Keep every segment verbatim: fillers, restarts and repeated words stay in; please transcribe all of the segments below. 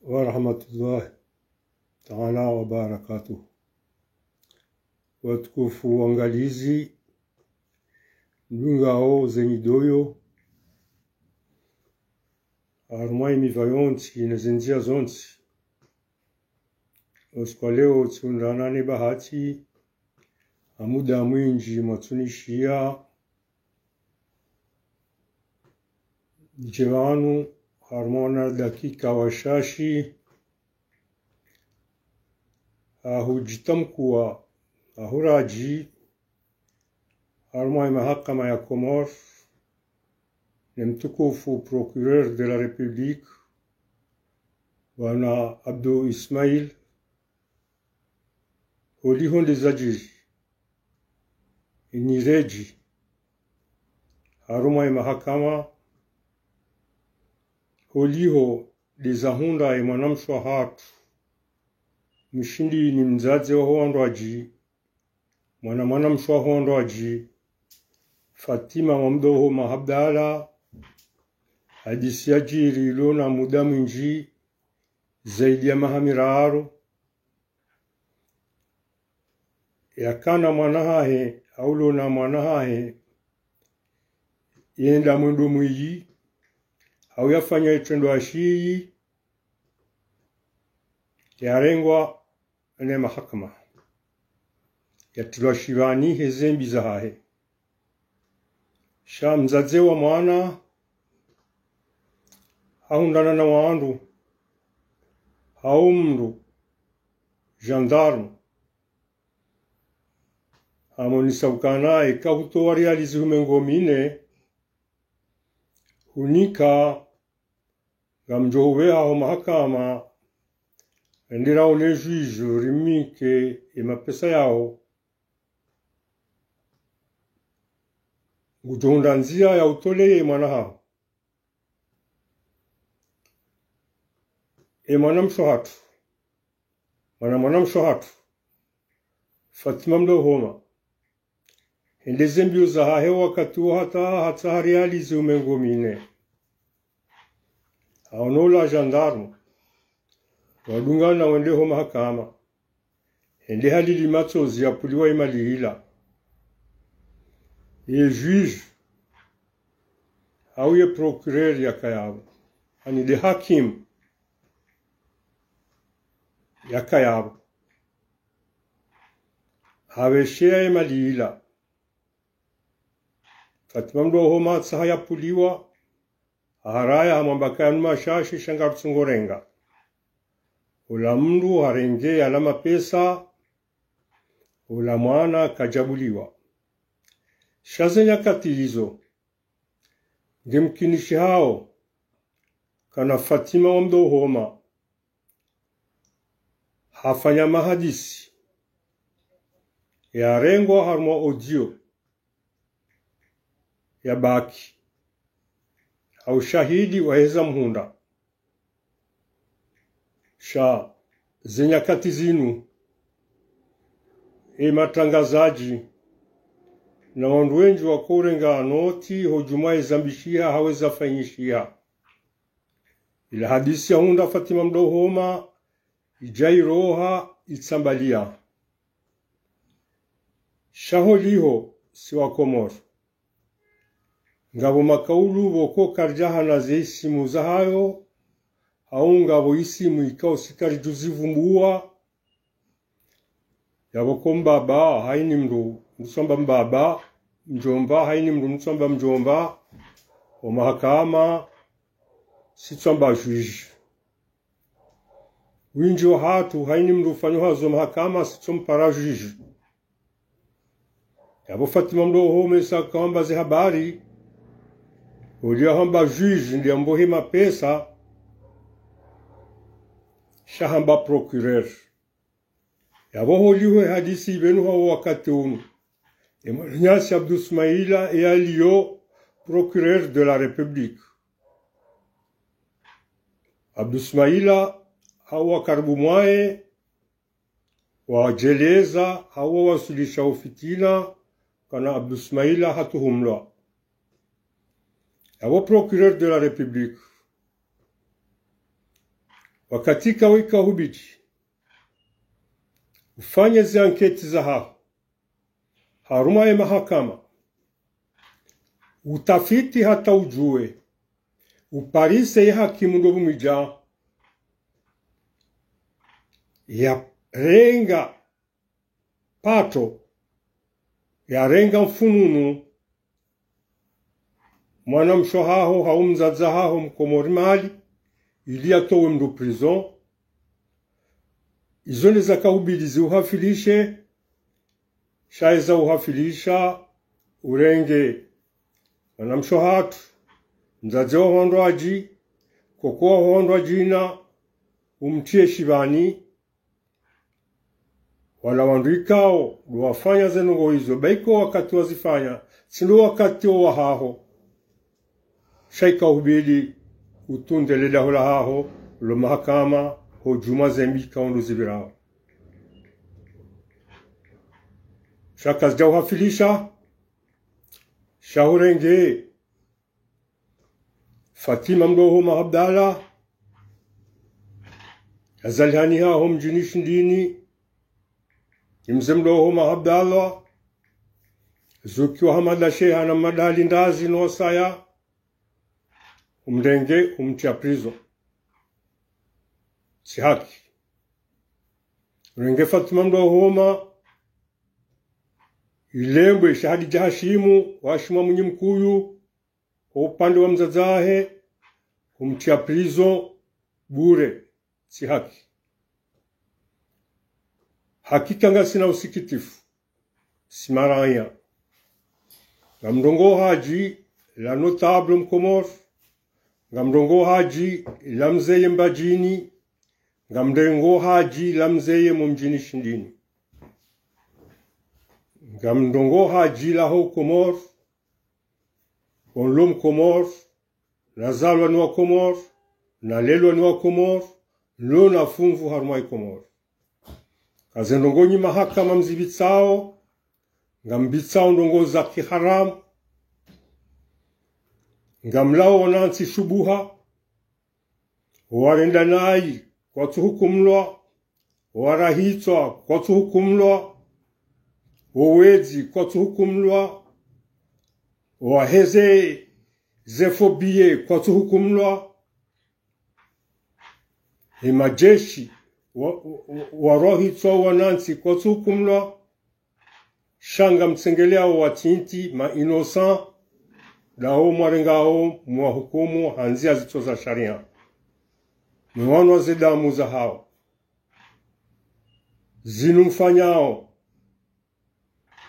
ورحمة الله تعالى وبركاته. Watukufu wangalizi, mdungao zenyi doyo, harumwa yemiva yontsi ne zendzia zontsi. Usiku wa leo tsundrana ne bahati, ha muda mwindji mwatsunishia, ndje pvanu harumwa wana dakika washashi, ha hudjitamkua, ha huradji, harumwa yemahakama ya Komori, ne mtukufu Procureur de la République, Bwana Abdou Ismail, holiho nde zadjiri, yeniredji harumwa yemahakama, holiho nde zahundra yemwanamshe wahatru, mshindzi ni mdzadze waho wandru wadji, mwana mwanamshe waho wandru wadji, Fatima wa Mdohoma Abdallah, hadisi yadjiri yilo na muda mwindji, zaidi ya maha miraru, yakana mwana hahe, hau yilo na mwana hahe, yenda mwendo mwiyi, hau yafanya yitrendwa shiyi, yarengwa ne mahakama, yatrilwa shivani hezembi zahahe. Sha mdzadze wa mwana hahundrana na wandru, hau mndru, gendarme, hamonesa ukana yeka hutowa riali zihumi mengo mine, hunika ngamdjo hupveha ho mahakama, rende raone juge rimnike yemapesa yaho, ngudjo hundra ndzia ya utoleye mwana haho. Yemwanamshe wahatru, mwana mwanamshe wahatru, Fatima Mdohoma, hende zembio zahahe wakati wo hata hatsaha riali zihumi mengo mine. Haono ola gendarme, wadungana wende ho mahakama. Hende halili matsozi yapuliwa yemali yila. Ye juge, hau ye procureur yakaya pvo, yaani nde hakimu yakaya pvo, hapvesheya yemali yila. Fatima Mdohoma hatsaha yapuliwa, haharaya hamwamba kaya numa shashi sha ngarutsungo renga. Ola mndru harenge yala mapesa, ola mwana kadjabuliwa. Sha zenyakati yizo, ngemkinishihao kana Fatima wa Mdohoma hafanya mahadisi yarengwa harumwa audio yabaki, hau shahidi waheza mhundra. Sha zenyakati zinu, yematrangazadji na wandru wendji wakorenga noti hodjumwa yezambishiha hau yezafanyishiha. Ila hadisi yahundra Fatima Mdohoma, yidja yiroha, yitsambaliya. Sha holiho si Wakomori, ngapvo makaulu pvoko karidjahana ze isimu zahayo, hau ngapvo isimu yikao si karidjuzivumbua. Yapvo ko mbaba, hayini mndru, mndru tsamba mbaba, mdjomba, hayini mndru, mndru tsamba mdjomba, ho mahakama, si tsamba juge. Windji wahatru, hayini mndru ufanyo hazi ho mahakama, si tsompara juge. Yapvo Fatima Mdohoma yesa kamba ze habari, holiho hamba juge nde yambohe mapesa, sha hamba procureur. Yapvo holiho ye hadisi yipvenuha wo wakati unu, yemwananyasi Abdou Smaila yaliyo procureur de la République. Abdou Smaila hau wakaribu mwaye wadjeleza, hau wawaswilisha ufitina, kana Abdou Smaila hatuhumlwa. Yapvo procureur de la République Wakati kawe ikahubidi ufanye ze anketi zahaho harumwa ye mahakama, utafiti hata udjuwe, uparise ye hakimu ndo pvumwidja, yarenga pato, yarenga mfununu, mwanamshe haho hau mdzadze haho mkomori mali, ili yatowe mndru prison. Izo nde zakahubidi ziuhafilishe. Sha eza uhafilisha, urenge mwanamshe hatru, mdzadze waho wandru wadji, koko waho wandru wadjina, umtriye shipvani. Wala wandru ikao ndo wafanya ze ndrongoo izo, ba iko wakati wazifanya, tsi ndo wakati wo wahaho. Sha ikahubidi utunde le daho lahaho lo mahakama, ho djumwa ze mbi ikao ndo zipvirao. Sha kazidja uhafilisha, sha hurenge Fatima mdogo Mahabdala, yazalihaniha ho mdjini Shindini, ni mze mdogo Mahabdala, zukiwa Hamada Sheha na Madali Ndazi no saya, umrenge, umtriya prison. Tsi haki. Urenge Fatima mdogo Homa, ilembwe sha Hadidja Hashimu, wa Hashimwa Mwinyi Mkuyu, kwa upande wa mdzadze wahe, umtriya prison bure, tsi haki. Hakika ngasina usikitifu, si maraya. Ngamrongoo hadji la notable Mkomori, ngamrongoo hadji la mzeye Mbadjini, ngamrongoo hadji la mzeye mo mdjini Shindini. Ngamrongoo hadji la ho Komori, wo nlo Mkomori, nazalwa ni Wakomori, nalelwa ni Wakomori, nlo na funvu harumwa Ikomori. Ka ze ndrongoo nyi mahakama mzipvitsao, ngamupvitsao ndrongoo za kiharamu, ngamlao wanantsi shubuha, owarenda nayi kwatsuhukumlwa, owarahitswa kwatsuhukumlwa, owedzi kwatsuhukumlwa, owaheze ze faux billets kwatsuhukumlwa, emajeshi wa, wa, warahitswa wanantsi kwatsuhukumlwa, sha ngamtsengeleao watiti ma innocents, ndawo mwarengao mwahukumu ha ndzia zitso za sharia. Mwanwa ze damu zahawo. Zinu mfanyao,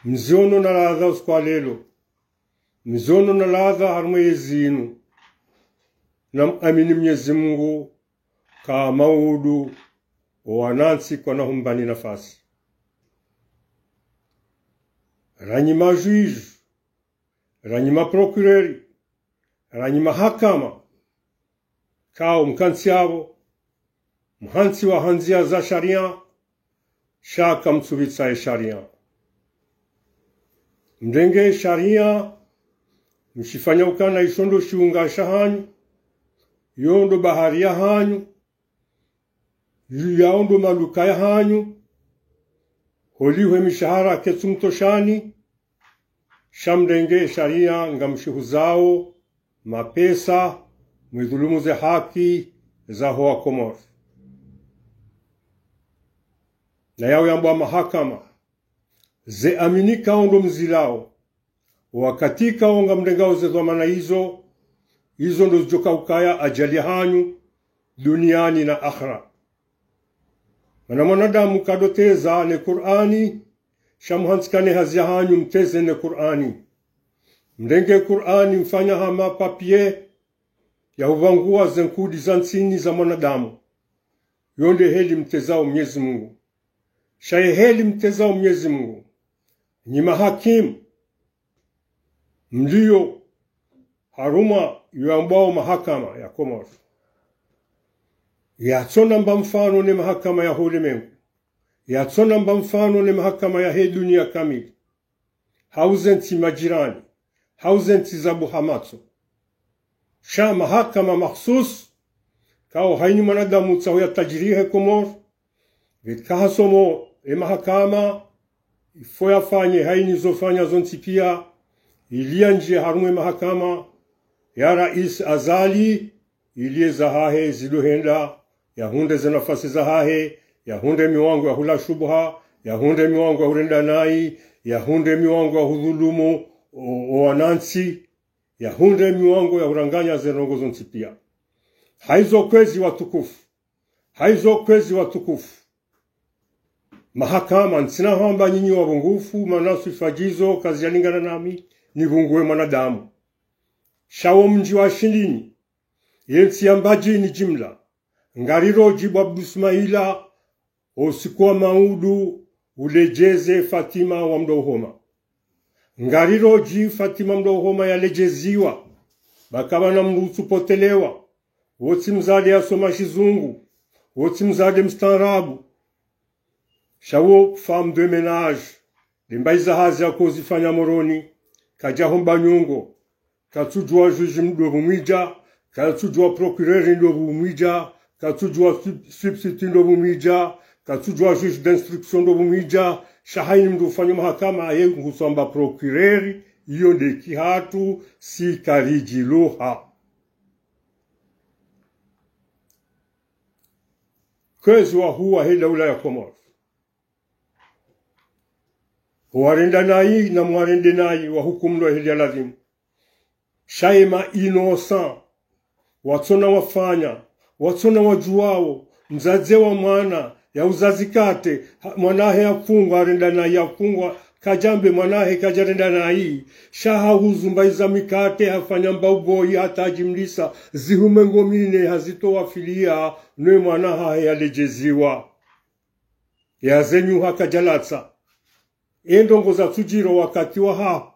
mziono na ladha usiku wa lelo, mziono na ladha harumwa ye zinu, namuamini Mnyezi Mungu, ka maudu owanantsi kwana humbani nafasi. Ranyi majuge, ranyi maprocureur, ranyi mahakama, kao mkantsi apvo, muhantsiwa ha ndzia za sharia, sha kamtsupvitsa ye sharia. Mrenge ye sharia, mshifanya ukana isho ndo shiunga shahanyu, yo ndo bahari yahanyu, yao ndo maduka yahanyu, holihwe mishahara ketsumtoshani, sha mrenge ye sharia ngamshihuzao mapesa, mwidhulumu ze haki zaho Wakomori. Na yao yambwa mahakama, ze aminika ndo mzilao, wakati kao ngamrengao ze dhwamana izo, izo ndo zidjoka ukaya ajali yahanyu, duniani na akhera. Mana mwanadamu kadoteza ne Kur'ani, sha muhantsikane hazi yahanyu mteze ne Kur'ani. Mrenge Kur'ani mfanya hama papier ya hupvangua ze nkudi za ntsini za mwanadamu. Yo nde heli mtezao Mnyezi Mungu. Sha ye heli mtezao Mnyezi Mungu, nyi mahakimu, mlio harumwa yo yambwao mahakama ya Komori, yatsona mba mfano ne mahakama ya ho ulemengu, yatsona mba mfano ne mahakama ya he dunia kamili, hau ze ntsi majirani, hau ze ntsi za buha matso. Sha mahakama makhsus, Kao haini mwanadamu tsaho ya tajirihe Komori, pveka hasomo e mahakama, ifo yafanye haini zofanya zontsi pia, ili yandjiye harumwa e mahakama ya Rais Azali, ili eza hahe zidohenda, yahundre ze nafasi za hahe, yahundre miwango ya hula shubha, yahundre miwango ya hurenda nayi, yahundre miwango ya hudhulumu o, o wanantsi, yahundre miwango ya huranganya ze ndrongoo zontsi pia. Haizo kwezi watukufu. Haizo kwezi watukufu. Mahakama, ntsina hamba nyinyi wapvungufu, mana swifa djizo kaziyalingana nami, nipvunguwe mwanadamu. Sha wo mdji wa Shindini, ye ntsi ya Mbadjini jimla, ngarirodji bo Abdu Sumaila, o usiku wa maudu, uledjeze Fatima wa Mdouhoma. Ngarirodji Fatima Mdouhoma yaledjeziwa, ba kapvana mdru utsupotelewa, wo tsi mdzadze yasoma shizungu, wo tsi mdzadze mstaarabu. Sha wo femme de ménage, lemba iza hazi yakozifanya Moroni, kadja homba nyongo, katsudjuwa juge ndopvu mwidja, katsudjuwa procureur ndopvu mwidja, katsudjuwa sub-, substitut ndopvu mwidja, katsudjuwa juge d'instruction ndopvu mwidja, sha haini mdru ufanya mahakama aye nguswamba procureur, iyo nde kihatru, si karidjiluha. Kwezi wahuu wahe daula ya Komori. Warenda nayi na mwarende nayi wahukumulwa heli ya ladhimu. Sha ye ma innocent, watsona wafanya, watsona wadjuwao, mdzadze wa mwana, yauza zikate, ha-, mwanahe yafungwa, arenda nayi yafungwa, kadjambe mwanahe kadjarenda nayi, sha hahuzu mba iza mikate, hafanya mba uboyi, hata adjimlisa, zihume ngomine, hazitowa filia, ne mwana hahe yaledjeziwa. Yazenyuha kadjalatsa. E ndrongoo zatsudjiri o wakati wahaho.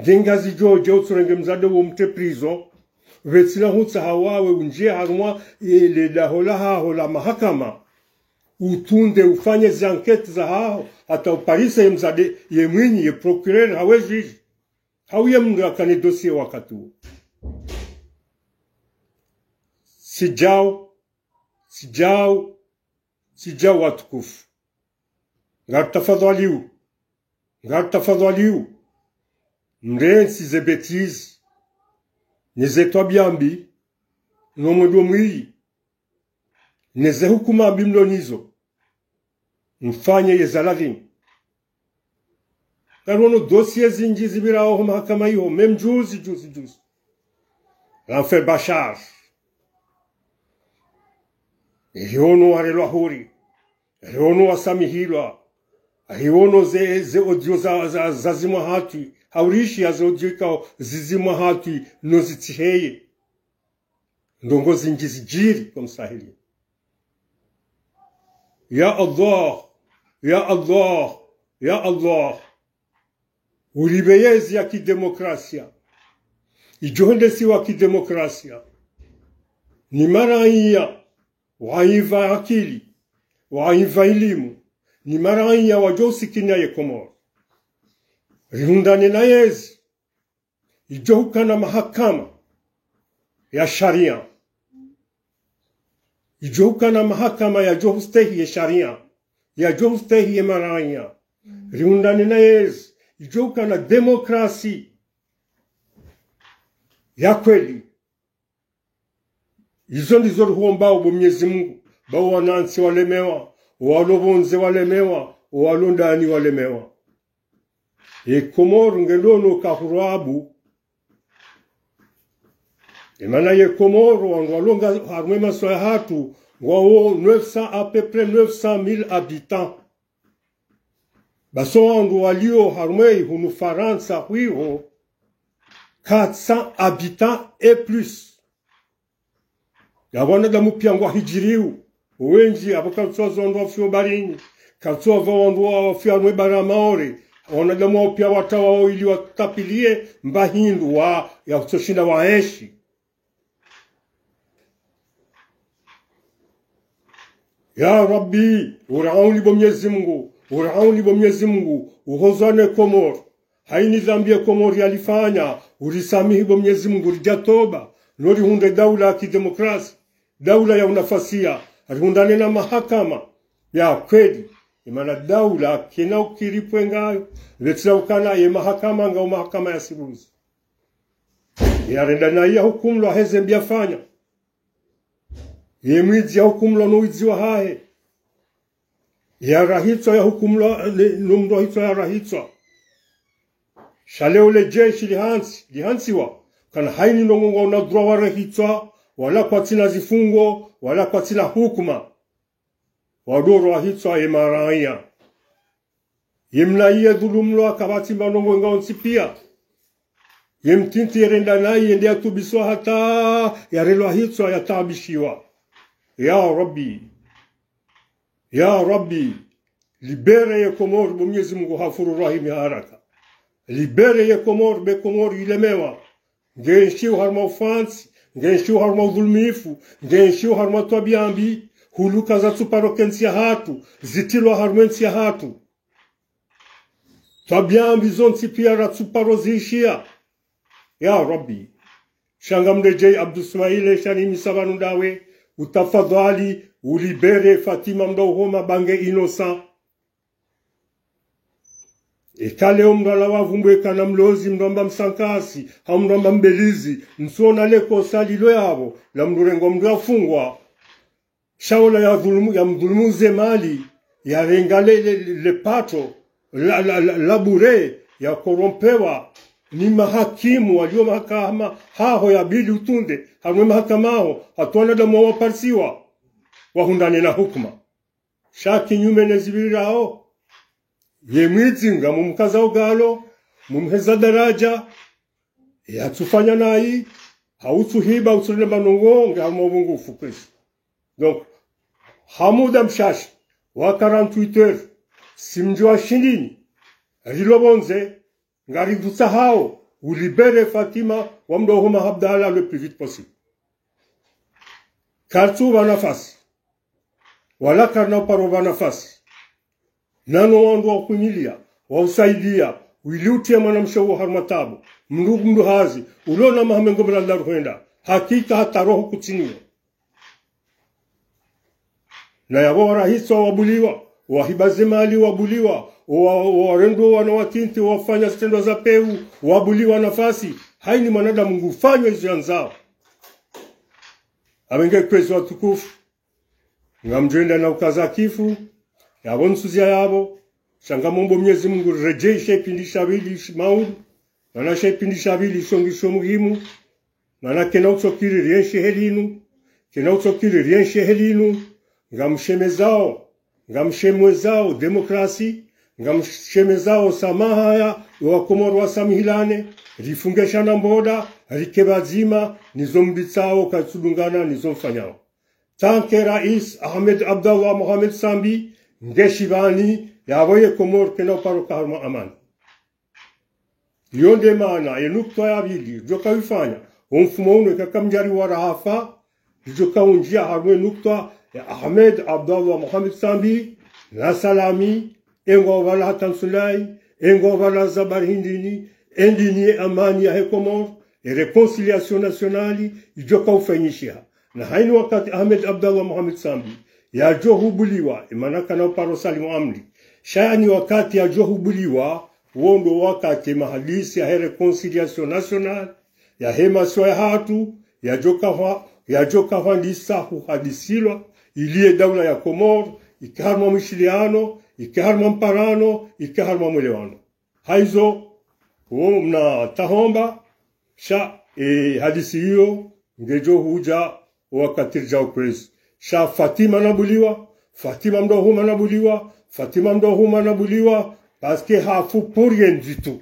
Nge ngazidjo dje utsurenge mdzadze wo umtre prison, pvetsina hutsaha wawe undjiye harumwa, e, le daho lahaho la mahakama. Utunde ufanye zi enquête zahaho, hata uparise ye mdzadze, ye mwinyi, ye procureur, hau ye juge. Hau ye mdru yakana e dossier wakati wo. Sidjau, sidjau, sidjau watukufu. Ngarutafadhwaliu. Ngarutafadhwaliu. Mrentsi ze bêtises. Ne ze twabiya mbi. No mwendo mwiyi. Ne ze hukuma mbi mlo nizo. Mfanye yeza ladhimu. Ngarono dossier zindji zipvirao ho mahakama iho, même juzi, juzi, juzi. L'affaire Bachar. Riono warelwa huri. Riono wasamihilwa. Riono ze, ze audio za, za, zazimwa hatwi. Haurishi ya ze audio ikao zizimwa hatwi no zitsiheye. Ndrongoo zindji zidjiri ho msahili. Ya Allah, ya Allah, ya Allah. Uripve yezi ya kidemokrasia. Idjo hwendesiwa kidemokrasia. Ni maraiya, waipva akili, waipva ilimu. Ni maraiya wadjo usikiniya ye Komori. Rihundrane na yezi. Idjo hukana mahakama ya sharia. Idjo hukana mahakama yadjo hustehi ye sharia. Yadjo hustehi ye maraiya. Rihundrane na yezi. Idjo hukana demokrasi ya kweli. Izo ndizo rihuombao bo Mnyezi Mungu, ba wanantsi walemewa, walo pvondze walemewa, walo ndani walemewa. Ye Komori ngelono kahurabu. Emana ye Komori wandru walonga harumwa e masiwa yahatru, ngwawo neuf cents, à peu près neuf cent mille habitants. Basi wandru walio harumwa hunu Farantsa hwiho, quatre cents habitants et plus. Ya wanadamu pia ngwahidjiriu. Wendji, apvo katsuwa zo wandru wafio baharini. Katsuwa pvo wandru wafio harumwa bara Maore. Wanadamu wao pia watrao ili watapvilie mba hindru wa, ya kutsoshinda waenshi. Ya Rabbi, uriauni bo Mnyezi Mungu, uriauni bo Mnyezi Mungu, uhozane Komori. Haini dhambi ye Komori yalifanya, urisamihi bo Mnyezi Mungu, ridja toba, no rihundre daula ya kidemokrasi. daula ya unafasia, rihundrane na mahakama ya kweli. Imana daula kena ukiri pvwe ngayo, pvetsila ukana ye mahakama ngao mahakama ya siruzi. Yarenda nayi yahukumulwa heze mbi yafanya. Ye mwidzi yahukumulwa no widzi wahahe. Yarahitswa yahukumulwa, ne, no mndru wahitswa yarahitswa. Sha leo le jeshi lihantsi, lihantsiwa. Kana haini ndrongoo ngwao na droit warahitswa, wala kwatsina zifungo, wala kwatsina hukuma. Wandru warahitswa ye maraya. Ye mlayi yadhulumulwa kapvatsi mba ndrongoo ngaontsi pia. Ye mtiti yerenda nayi yende yatubiswa hata yarelwa hitswa yataabishiwa. Ya Rabbi. Ya Rabbi. Libéré ye Komori bo Mnyezi Mungu Ghafuru Rahimi haraka. Libéré ye Komori be Komori ilemewa. Nge enshiwo harumwa ufantsi, nge enshiwo harumwa udhulumifu, nge enshiwo harumwa twabiya mbi, huluka zatsuparo ke ntsi yahatru, zitrilwa harumwa entsi yahatru. Twabiya mbi zontsi pia ratsuparo ziishiya. Ya Rabbi, sha ngamredjeyi Abdou Ismail, sha nihimisa pvanu ndawe, utafadhwali, ulibéré Fatima mndru wa uhoma ba nge innocent. Eka leo mndru alawa avumbwe kana mlozi, mndru amba msankasi, hau mndru amba mbelizi, ntsuona le kosa lilo yapvo, la mndru urengwa mndru yafungwa. Sha ola yadhulumu, yamdhulumu ze mali, yarenga le, le, le, le pato, la, la, la, la bure, yakorompewa, ni mahakimu, walio mahakama, haho yabidi utunde, harumwa mahakama haho, hata wanadamu waparisiwa, wahundrane na hukuma. Sha kinyume ne zipvira haho, ye mwidzi ngamumkaza ugalo, mumheza daraja, yatsufanya nayi, hau utsuhiba, utsurenda manongo, nge harumwa uvungufu kwezi. Donc, ha muda mshashi, wa quarante-huit heures, si mdji wa shindini, rilo pvondze, ngaripvutsahao, ulibéré Fatima, wa mndru wa uhoma Abdallah le plus vite possible. Karitsupva nafasi. Wala karina uparo pva nafasi. Nano wandru wa ukwimiliya, wa usaidiya, wili utiya mwanamshe uwo harumwa tabu. Mndru, mndru hazi, ulona maha mengo miraru hwenda. Hakika hata roho kutsiniyo. Na yapvo warahitswa wabuliwa, wahiba ze mali wabuliwa, wa, warendwa wana watiti wafanya zitrendwa za pewu, wabuliwa nafasi, haini mwanadamu ngufanywa izo yandzao. Apvo nge kwezi watukufu. Ngamdjwenda na ukaza kifu, yapvo ntsuziya yapvo, sha ngamombo Mnyezi Mungu riredjeyi she pvindri sha pvili shi mauru, mana she pvindri sha pvili sho ngisho muhimu, mana kena utsokiri rienshi helinu, kena utsokiri rienshi helinu, ngamshemezao, ngamshemezao demokrasi, ngamshemezao samaha ya wakomori wasamihilane, rifunge shana mboda, rike pvadzima, nizo mbitsao katsudungana, nizo mfanyao. Tanke Rais Ahmed Abdallah Mohamed Sambi, nge shipvani, yapvo ye Komori kena uparo ka harumwa amani. Iyo nde mana, ye nukta ya pvili, ridjoka uifanya, wo mfumo unu eka kamdjari warahafa, ridjoka undjia harumwa ye nukta ya Ahmed Abdallah Mohamed Sambi, na salami, engwao pvala hata ntsu ndayi, engwao pvala za bari hindrini, endini ye amani yahe Komori, ye réconciliation nationale, idjoka ufanyishiha. Na haini wakati Ahmed Abdallah Mohamed Sambi, yadjo hubuliwa, imana kana uparo salimu amri. Sha yani wakati yadjo hubuliwa, wo ndo wakati mahadisi yahe réconciliation nationale, yahe masiwa yahatru, yadjoka hwa, yadjoka hwandisa huhadisilwa, ili ye daula ya Komori, ike harumwa mwishiliano, ike harumwa mparano, ike harumwa mwelewano. Haizo, wo mna tahomba, sha, e, hadisi iyo, ngedjo hudja, wakati ridjao kwezi. Sha Fatima nabuliwa, Fatima mndru wa uhoma nabuliwa, Fatima mndru wa uhoma nabuliwa, parce que hafu pour rien du tout.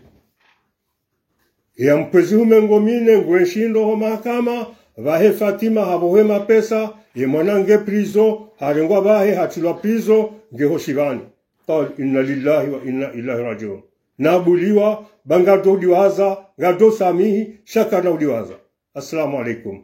Ya mkwezi hume ngo mine, ngwenshindo ho mahakama, pvahe Fatima hapvohwe mapesa, ye mwana nge prison, harengwa pvahe, hatrilwa prison, nge ho shipvani. Qal, inna lillahi wa inna ilaihi rajiun. Nabuliwa, ba ngadjo udiwaza, ngadjo samihi, sha kana udiwaza. Assalamu alaikum.